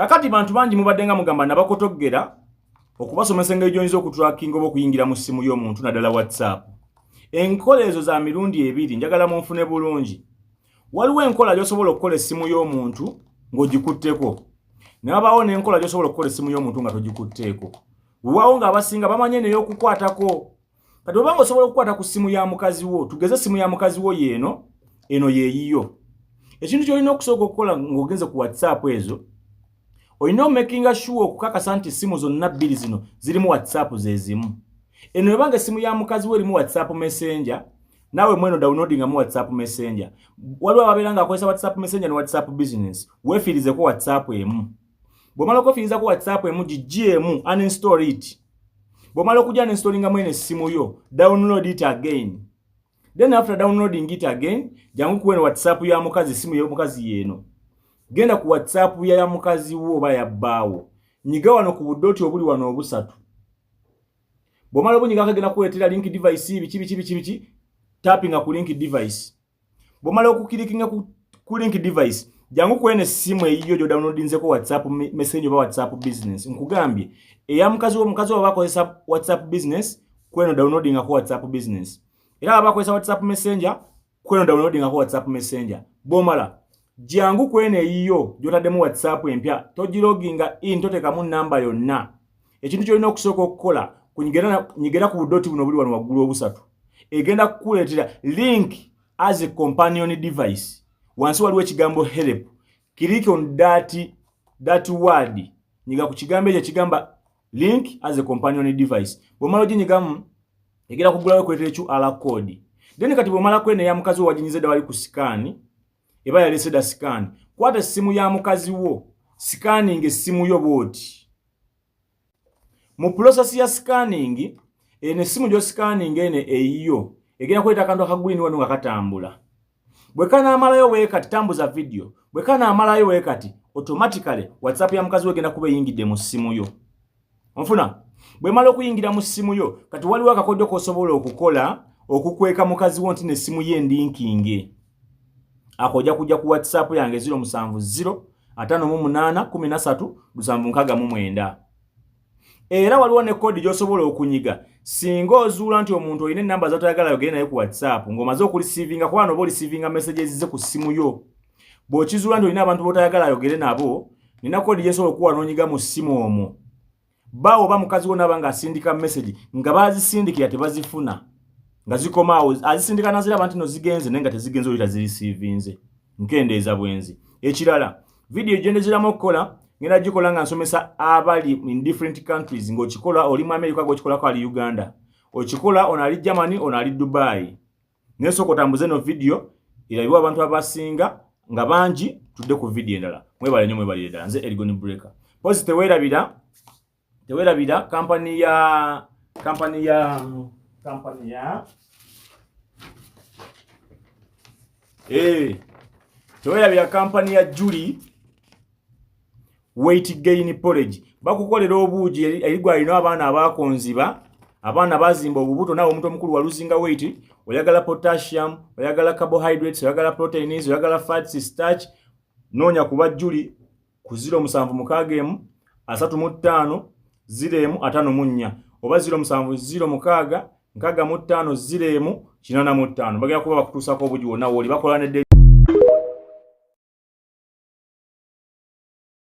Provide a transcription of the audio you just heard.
Kakati bantu bangi mubadde nga mugamba nabakotoggera okubasomesa engeri gy'oyinza okutrackinga oba okuyingira mu ssimu y'omuntu, naddala WhatsApp. Enkola ezo za mirundi ebiri, njagala munfune bulungi. Waliwo enkola gy'osobola okukola essimu y'omuntu ng'ogikutteko, ne wabaawo n'enkola gy'osobola okukola essimu y'omuntu nga togikutteeko. Weewaawo ng'abasinga bamanye n'ey'okukwatako. Kati obanga osobola okukwata ku ssimu ya mukazi wo, tugeze essimu ya mukazi wo yeeno, eno yeeyiyo. Ekintu ky'olina okusooka okukola ng'ogenze ku WhatsApp ezo, olina omakinga sure okukakasa nti essimu zonna bbiri zino zirimu WhatsApp ze zimu. Eno ebanga essimu ya mukazi wo erimu WhatsApp Messenger, naawe mweno downloadingamu WhatsApp Messenger. Waliwo ababeera ng'akozesa WhatsApp Messenger ne WhatsApp Business, weefiirizeko WhatsApp emu. Bw'omala okwefiirizako WhatsApp emu, giggyeemu, uninstall it. Bw'omala okujja uninstallingamu eno essimu yo, download it again. Then after downloading it again, jangu ku eno WhatsApp ya mukazi, essimu y'omukazi yeeno. Genda ku WhatsApp ya mukazi wo oba ya bbaawo, nyiga wano ku budoti obuli wano obusatu. Bw'omala obunyigako, agenda kukuleetera link device, biki biki biki biki, tappinga ku link device. Bw'omala okuclickinga ku link device, jangu ku eno essimu eyiyo gy'odownloadinzeko WhatsApp Messenger oba WhatsApp Business. Nkugambye eya mukazi wo, mukazi wo bakozesa WhatsApp Business, kweno downloadingako WhatsApp Business. Era aba bakozesa WhatsApp Messenger, kweno downloadingako WhatsApp Messenger. Bw'omala, jangu kweno eyiyo gy'otaddemu WhatsApp empya, togiloginga in, toteekamu namba yonna. Ekintu ky'olina okusooka okukola, nyigera ku budoti buno obuli wano waggulu obusatu, egenda kukuleetera link as a companion device. Wansi waliwo ekigambo help, click on that word. Nyiga ku kigambo ekyo ekigamba link as a companion device. Bw'omala oginyigamu, egenda kugulawo ekuleetera QR code. Then kati bw'omala kweno eya mukazi wo waginyize dda wali ku scan, eba yalese dda scan. Kwata essimu ya mukazi wo, scanning essimu yo bw'oti. Mu process ya scanning eno, essimu gy'oscanning eno eyiyo egenda kuleeta akantu akagreen wano nga katambula. Bwe kanaamalayo bwe kati, tambuza video. Bwe kanaamalayo bwe kati, automatically WhatsApp ya mukazi we egenda kuba eyingidde mu ssimu yo. Onfuna? Bwemala okuyingira mu ssimu yo, kati waliwo akakodyo k'osobola okukola okukweka mukazi wo nti n'essimu ye enlinkinge. Ako ojja kujja ku WhatsApp yange 070 58 13 769. Era waliwo ne code gy'osobola okunyiga singa ozuula nti omuntu olina enamba z'otoyagala yogere naye ku WhatsApp ng'omaze okureceivinga, kuba noba oreceivinga messages ze ku ssimu yo. Bw'okizuula nti olina abantu b'otayagala ayogere nabo, nina code gyensobola okuwa n'onyiga mu ssimu omwo. Bbaawo oba mukazi wo naaba ng'asindika message nga baazisindikira tebazifuna, nga zikomaawo, azisindika naziraba nti no zigenze, naye nga tezigenze, oli tazireceivinze. Nkendeeza bwenzi. Ekirala, vidiyo gyendeziramu okukola, ngenda gikola nga nsomesa abali in different countries. Ng'okikola oli mu America, gwokikolako ali Uganda, okikola ono ali Germany, ono ali Dubai. Naye sooka otambuze no vidiyo erabibwa abantu abasinga nga bangi, tudde ku vidiyo endala. Mwebale nnyo, mwebalire ddala. Nze Elgon Breaker posi. Teweerabira kampani ya teweerabira kampani ya Julie Weight Gain Porridge. Bakukolera obuugi erigwa alina abaana abakonziba, abaana bazimba obubuto, naawe omuntu omukulu walosinga weight, oyagala potassium, oyagala carbohydrates, oyagala proteins, oyagala fats, starch, noonya kuba Julie ku 0761 35 01 54 oba 0706 65 01 85. Bagenda kuba bakutuusako obugi wonna wooli. Bakola ne